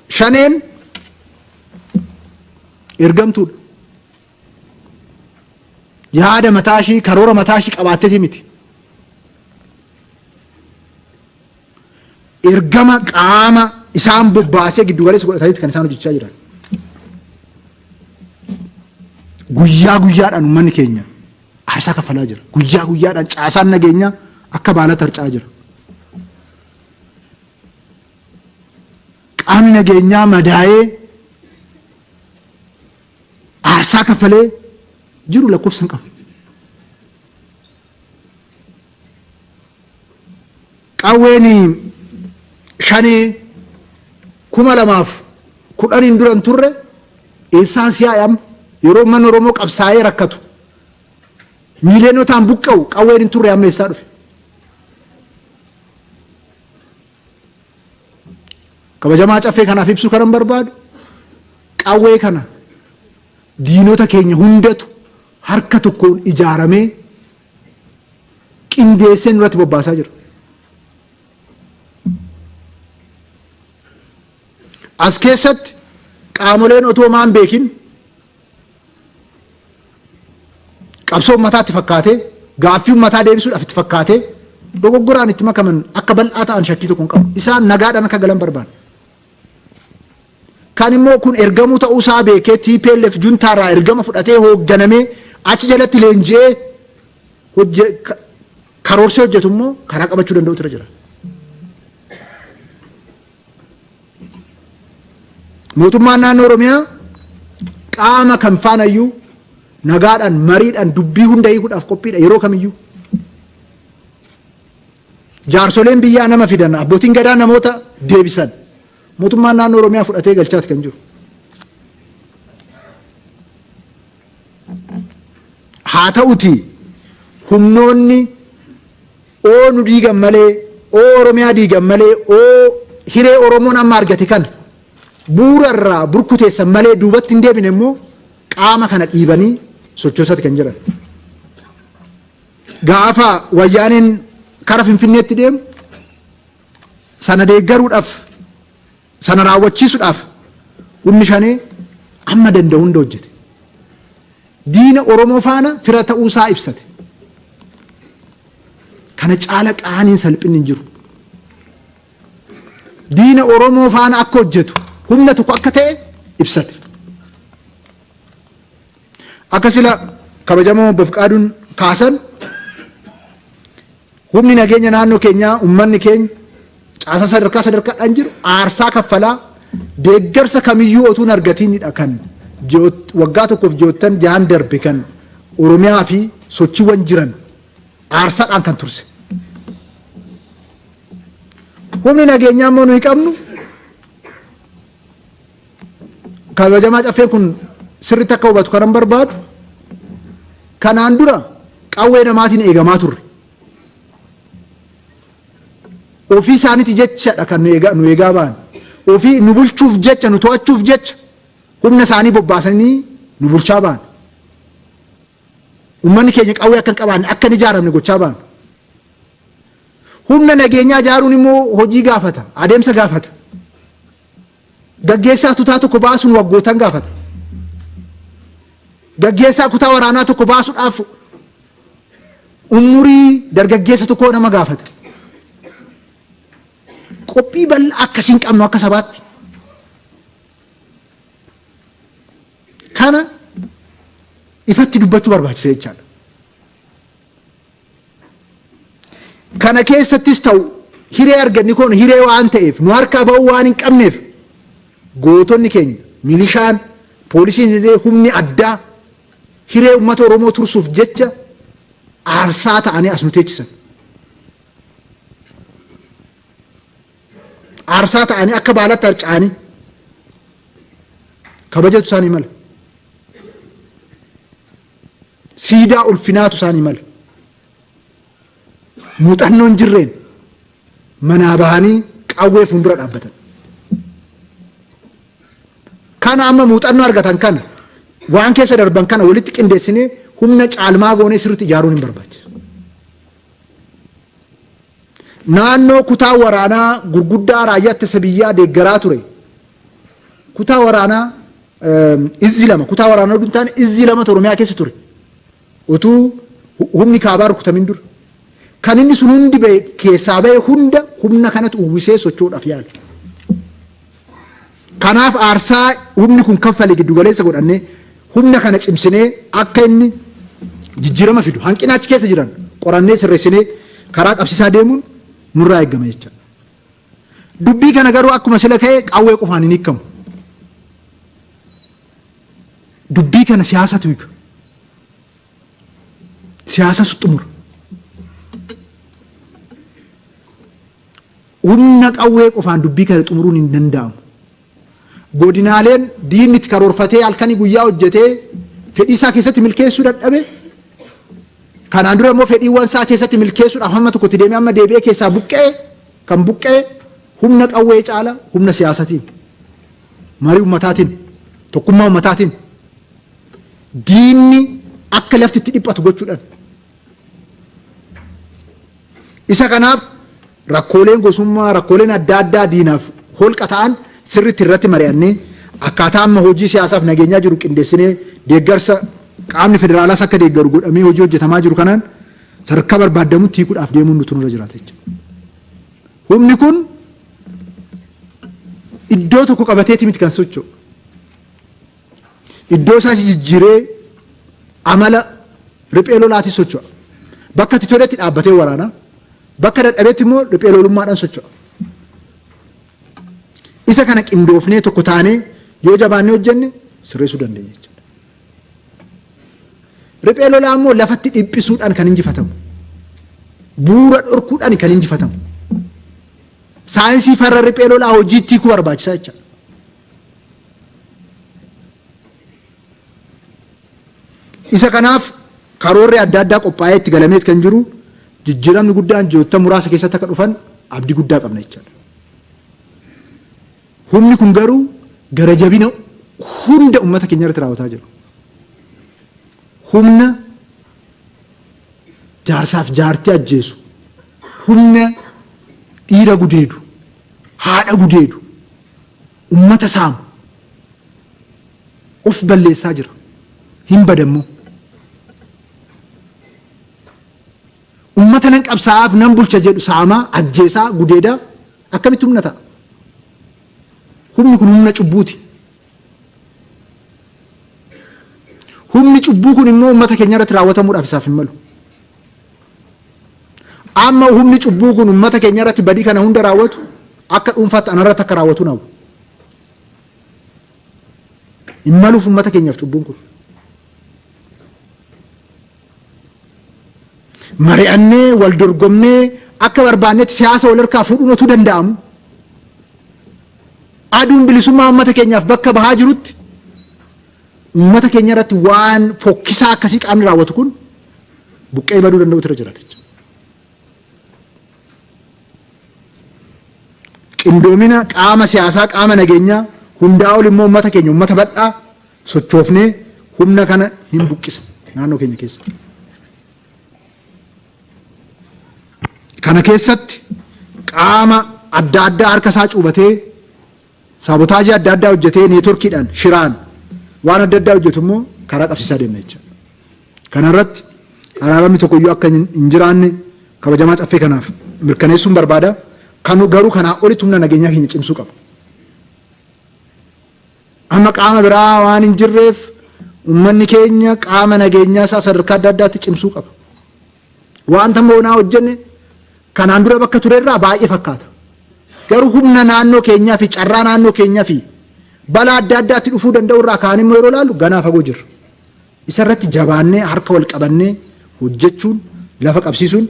Shaneen ergamtuudha. Yaada mataa ishii, karoora mataa ishii qabaatteeti miti. Ergama qaama isaan bobbaasee giddu galeessa godhataniiti kan isaan hojjechaa jiran. Guyyaa guyyaadhaan uummanni keenya aarsaa kaffalaa jira. Guyyaa guyyaadhaan caasaan nageenyaa akka baalaa tarca'aa jira. Qaamni nageenyaa madaa'ee aarsaa kaffalee jiru lakkoofsa hin qabu. Qawween shanee 2010n dura hin turre eessaan siyaa'e amma yeroo uummanni Oromoo qabsaa'ee rakkatu miiliyonotaan buqqa'u qawween hin turre amma eessaa dhufe? Kabajamaa Caffee kanaaf ibsuu kanan barbaadu qawwee kana diinota keenya hundatu harka tokkoon ijaaramee qindeessee nurratti bobbaasaa jira. As keessatti qaamoleen otoo maan beekin Qabsoo ummataa itti fakkaatee, gaaffii ummataa deebisuudhaaf itti fakkaatee dogoggoraan itti makaman akka bal'aa ta'an shakkii tokko hin qabu. Isaan nagaadhaan akka galan barbaanna. Kan immoo kun ergamuu ta'uu isaa beekee TPLF juntaarraa ergama fudhatee hoogganamee achi jalatti leenji'ee karoorsee hojjetu immoo karaa qabachuu danda'utu irra jira. Mootummaan naannoo Oromiyaa qaama kam faanayyuu nagaadhaan mariidhaan dubbii hunda hiikuudhaaf qophiidha yeroo kamiyyuu. Jaarsoleen biyyaa nama fidan abbootiin gadaa namoota deebisan mootummaan naannoo Oromiyaa fudhatee galchaati kan jiru. Haa ta'uti humnoonni oo nu diigan malee, oo Oromiyaa diigan malee, oo hiree Oromoon amma argate kana bu'uura irraa burkuteessan malee duubatti hin deebine immoo qaama kana dhiibanii sochoosaati kan jiran. Gaafa wayyaaneen kara Finfinneetti deemu sana deeggaruudhaaf sana raawwachiisuudhaaf humni shanee amma danda'u hunda hojjete. Diina Oromoo faana fira ta'uu isaa ibsate. Kana caala qaaniin salphinni hin jiru. Diina Oromoo faana akka hojjetu humna tokko akka ta'e ibsate. Akka sila kabajamoo obbo Fiqaaduun kaasan humni nageenya naannoo keenyaa uummanni keenya caasaa sadarkaa sadarkaadhaan jiru aarsaa kaffalaa deeggarsa kamiyyuu otuu hin argatiinidha kan waggaa tokkoof ji'oottan jahan darbe kan Oromiyaa fi sochiiwwan jiran aarsaadhaan kan turse. Humni nageenyaa immoo nuyi qabnu kabajamaa caffeen kun sirriitti akka hubatu kanan barbaadu kanaan dura qawwee namaatiin eegamaa turre. Ofii isaaniiti jechadha kan nu eegaa ba'an. Ofii nu bulchuuf jecha nu to'achuuf jecha humna isaanii bobbaasanii nu bulchaa ba'an. Uummanni keenya qawwee akka hin qabaanne akka hin ijaaramne gochaa ba'an. Humna nageenyaa ijaaruun immoo hojii gaafata, adeemsa gaafata. Gaggeessaa tutaa tokko baasuun waggootan gaafata. Gaggeessaa kutaa waraanaa tokko baasuudhaaf umurii dargaggeessa tokkoo nama gaafata. Qophii bal'aa akkasii hin qabnu akka sabaatti. Kana ifatti dubbachuu barbaachisa jechaadha. Kana keessattis ta'u hiree arganni kun hiree waan ta'eef nu harkaa ba'uu waan hin qabneef gootonni keenya milishaan poolisiin illee humni addaa hiree uummata Oromoo tursuuf jecha aarsaa ta'anii as nu teechisan. Aarsaa ta'anii akka baalatti harca'anii kabajatu isaanii mala. Siidaa ulfinaatu isaanii mala. Muuxannoo hin jirreen manaa bahanii qawwee fuuldura dhaabbatan. Kana amma muuxannoo argatan kana waan keessa darban kana walitti qindeessinee humna caalmaa goonee sirriitti ijaaruun hin barbaachisu. Naannoo kutaa waraanaa gurguddaa raayyaa ittisa biyyaa deeggaraa ture. Kutaa waraanaa izzii lama kutaa waraanaa oduu hin taane izzii lamatu Oromiyaa keessa ture. Utuu humni kaabaa rukutamin dura. Kan inni sun hundi ba'e keessaa ba'e hunda humna kanatu uwwisee socho'uudhaaf yaala. Kanaaf aarsaa humni kun kaffale giddu galeessa godhannee humna kana cimsinee akka inni jijjiirama fidu hanqina achi keessa jiran qorannee sirreessinee karaa qabsiisaa deemuun nurraa eegama jecha. Dubbii kana garuu akkuma sila ka'e qawwee qofaan hin hiikamu. Dubbii kana siyaasatu hiika. Siyaasatu xumura. Humna qawwee qofaan dubbii kana xumuruun hin danda'amu. Godinaaleen diinni itti karoorfatee halkanii guyyaa hojjetee fedhii isaa keessatti milkeessuu dadhabe. Kanaan dura immoo fedhiiwwan isaa keessatti milkeessuudhaaf hamma tokkotti deemee amma deebi'ee keessaa buqqa'e kan buqqa'e humna qawwee caala humna siyaasatiin, marii ummataatiin, tokkummaa ummataatiin diinni akka lafti itti dhiphatu gochuudhaan. Isa kanaaf rakkooleen gosummaa, rakkooleen adda addaa diinaaf holqa ta'an sirriitti irratti mari'annee akkaataa amma hojii siyaasaaf nageenyaa jiru qindeessinee deeggarsa qaamni federaalaas akka deeggaru godhamee hojii hojjetamaa jiru kanaan sadarkaa barbaadamutti hiikuudhaaf deemuun nutu nurra jiraata jechuudha. Humni kun iddoo tokko qabateeti miti kan socho'u. Iddoo isaas jijjiiree amala riphee lolaatiin socho'a. Bakka itti toletti dhaabbatee waraana. Bakka dadhabetti immoo riphee lolummaadhaan socho'a. Isa kana qindoofnee tokko taanee yoo jabaannee hojjenne sirreessuu dandeenya jechuudha. Riphee lolaa immoo lafatti dhiphisuudhaan kan injifatamu. Bu'uura dhorkuudhaan kan injifatamu. Saayinsii farra riphee lolaa hojiitti hiikuu barbaachisaa jechuudha. Isa kanaaf karoorri adda addaa qophaa'ee itti galameet kan jiru jijjiiramni guddaan ji'oota muraasa keessatti akka dhufan abdii guddaa qabna jechaadha. Humni kun garuu gara jabina hunda uummata keenya irratti raawwataa jira. Humna jaarsaaf jaartii ajjeesu, humna dhiira gudeedu, haadha gudeedu, ummata saamu of balleessaa jira. Hin badammoo. Ummata nan qabsaa'aaf nan bulcha jedhu saamaa, ajjeesaa, gudeedaa akkamitti humna ta'a? Humni kun humna cubbuuti. Humni cubbuu kun immoo ummata keenya irratti raawwatamuudhaaf isaaf hin malu. Amma humni cubbuu kun ummata keenya irratti badii kana hunda raawwatu akka dhuunfaatti anarratti akka raawwatu nawu. Hin maluuf ummata keenyaaf cubbuun kun. Mari'annee wal dorgomnee akka barbaannetti siyaasa wal harkaa fuudhuun otuu danda'amu. Aduun bilisummaa ummata keenyaaf bakka bahaa jirutti ummata keenya irratti waan fokkisaa akkasii qaamni raawwatu kun buqqee baduu danda'utu irra jiraata jechuudha. Qindoomina qaama siyaasaa, qaama nageenyaa hundaa ol immoo ummata keenya ummata bal'aa sochoofnee humna kana hin buqqisne naannoo keenya keessa. Kana keessatti qaama adda addaa harka isaa cuubatee saabotaajii adda addaa hojjetee neetworkiidhaan shiraan waan adda addaa hojjetu immoo karaa qabsiisaa deemna jechuudha. Kana irratti araaramni tokkoyyuu akka hin jiraanne kabajamaa caffee kanaaf mirkaneessuun barbaada. Kan garuu kanaa olitti humna nageenyaa keenya cimsuu qaba. Amma qaama biraa waan hin jirreef uummanni keenya qaama nageenyaa isaa sadarkaa adda addaatti cimsuu qaba. Wanta moonaa hojjenne kanaan dura bakka turerraa baay'ee fakkaata. Garuu humna naannoo keenyaa fi carraa naannoo keenyaa fi balaa adda addaatti dhufuu danda'u irraa kaan immoo yeroo ilaallu ganaa fagoo jirra. Isa irratti jabaannee harka wal qabannee hojjechuun lafa qabsiisuun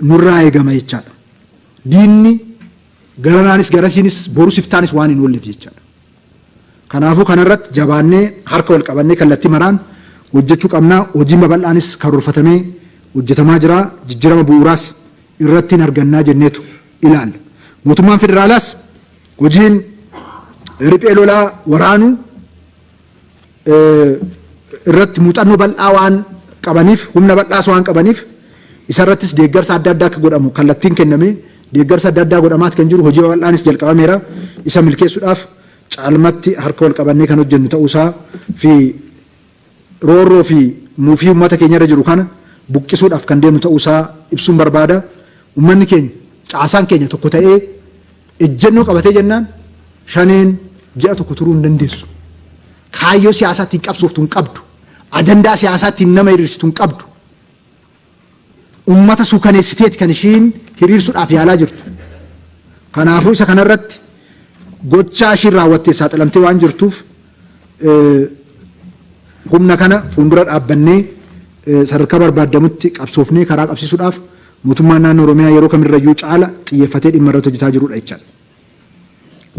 nurraa eegama jechaadha. Diinni garanaanis garasiinis borus iftaanis waan hin oolleef jechaadha. Kanaafuu kanarratti jabaannee harka wal qabannee kallattii maraan hojjechuu qabna. Hojiin babal'aanis karoorfatamee hojjetamaa jira. Jijjiirama bu'uuraas irratti hin argannaa jenneetu ilaalla. Mootummaan federaalaas hojiin Riphee lolaa waraanuu irratti muuxannoo bal'aa waan qabaniif, humna bal'aas waan qabaniif, isarrattis deeggarsa adda addaa akka godhamu kallattiin kennamee deeggarsa adda addaa godhamaati kan jiru. Hojii babal'aanis jalqabameera. Isa milkeessuudhaaf caalmatti harka wal qabannee kan hojjennu ta'uusaa fi roorroo fi muufii uummata keenya irra jiru kana buqqisuudhaaf kan deemnu ta'uusaa ibsuun barbaada. Uummanni keenya, caasaan keenya tokko ta'ee ejjennoo qabatee jennaan Shaneen ji'a tokko turuu hin dandeessu. Kaayyoo siyaasaa ittiin qabsooftu hin qabdu. Ajandaa siyaasaa ittiin nama hiriirsitu hin qabdu. Uummata suukaneessiteeti kan ishiin hiriirsuudhaaf yaalaa jirtu. Kanaafuu isa kanarratti gochaa ishiin raawwattee saaxilamtee waan jirtuuf, humna kana fuuldura dhaabbannee sadarkaa barbaadamutti qabsoofnee karaa qabsiisuudhaaf mootummaan naannoo Oromiyaa yeroo kamirrayyuu caala xiyyeeffatee dhimma irratti hojjetaa jirudha jechaadha.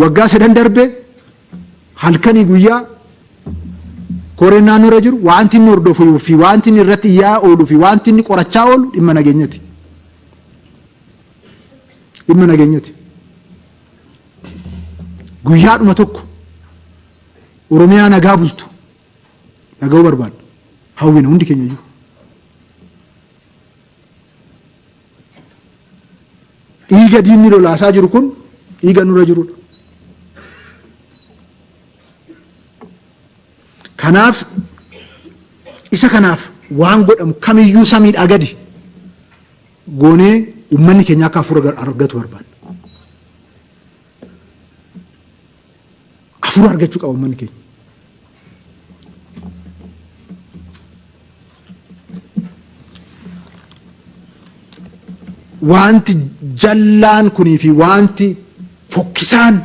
Waggaa 3 darbe halkanii guyyaa koreen naannoo irra jiru wanti inni hordofuu fi wanti inni irratti iyyaa ooluu fi wanti inni qorachaa oolu dhimma nageenyati. Dhimma nageenyati. Guyyaadhuma tokko Oromiyaa nagaa bultu dhaga'uu barbaadna. Hawwina hundi keenya iyyuu. Dhiiga diinni lolaasaa jiru kun dhiiga nurra jirudha. Kanaaf isa kanaaf waan godhamu kamiyyuu samiidhaa gadi goonee uummanni keenya akka hafuura argatu barbaadna. Hafuura argachuu qaba uummanni keenya. Wanti jallaan kunii fi wanti fokkisaan,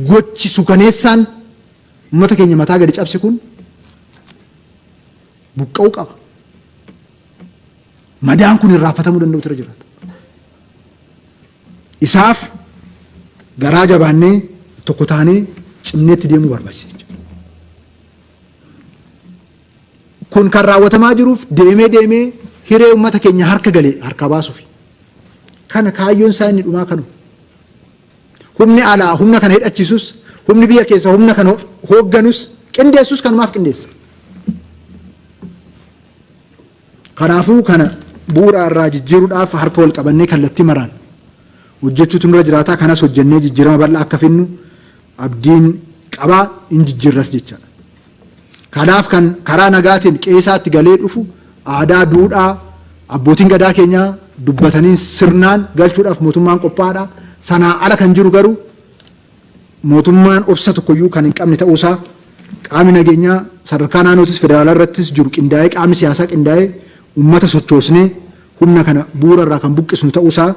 gochi sukaneessaan uummata keenya mataa gadi cabse kun buqqa'uu qaba. Madaan kun irraanfatamuu danda'u irra jiraata. Isaaf garaa jabaannee, tokko taanee, cimneetti deemuu barbaachisa jechuudha. Kun kan raawwatamaa jiruuf deemee deemee hiree uummata keenya harka galee harkaa baasuufi. Kana kaayyoon isaa inni dhumaa kanuma. Humni alaa humna kana hidhachiisus, humni biyya keessa humna kana hoogganus, qindeessus kanumaaf qindeessa. Kanaafuu kana bu'uura irraa jijjiiruudhaaf harka wal qabannee kallattii maraan hojjechuutu nurra jiraata. Kanas hojjennee jijjiirama bal'aa akka finnu abdiin qabaa, in jijjiirras jechaadha. Kanaaf kan karaa nagaatiin qe'eesaatti galee dhufu aadaa, duudhaa abbootiin gadaa keenyaa dubbatanii sirnaan galchuudhaaf mootummaan qophaa'aadha. Sanaa ala kan jiru garuu mootummaan obsa tokkoyyuu kan hin qabne ta'uusaa, qaamni nageenyaa sadarkaa naannootis federaalaa irrattis jiru qindaa'ee, qaamni siyaasaa qindaa'ee, uummata sochoosnee humna kana bu'uura irraa kan buqqisnu ta'uusaa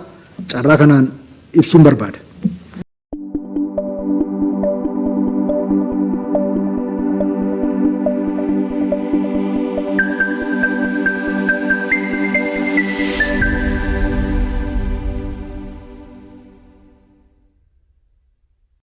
carraa kanaan ibsuun barbaada.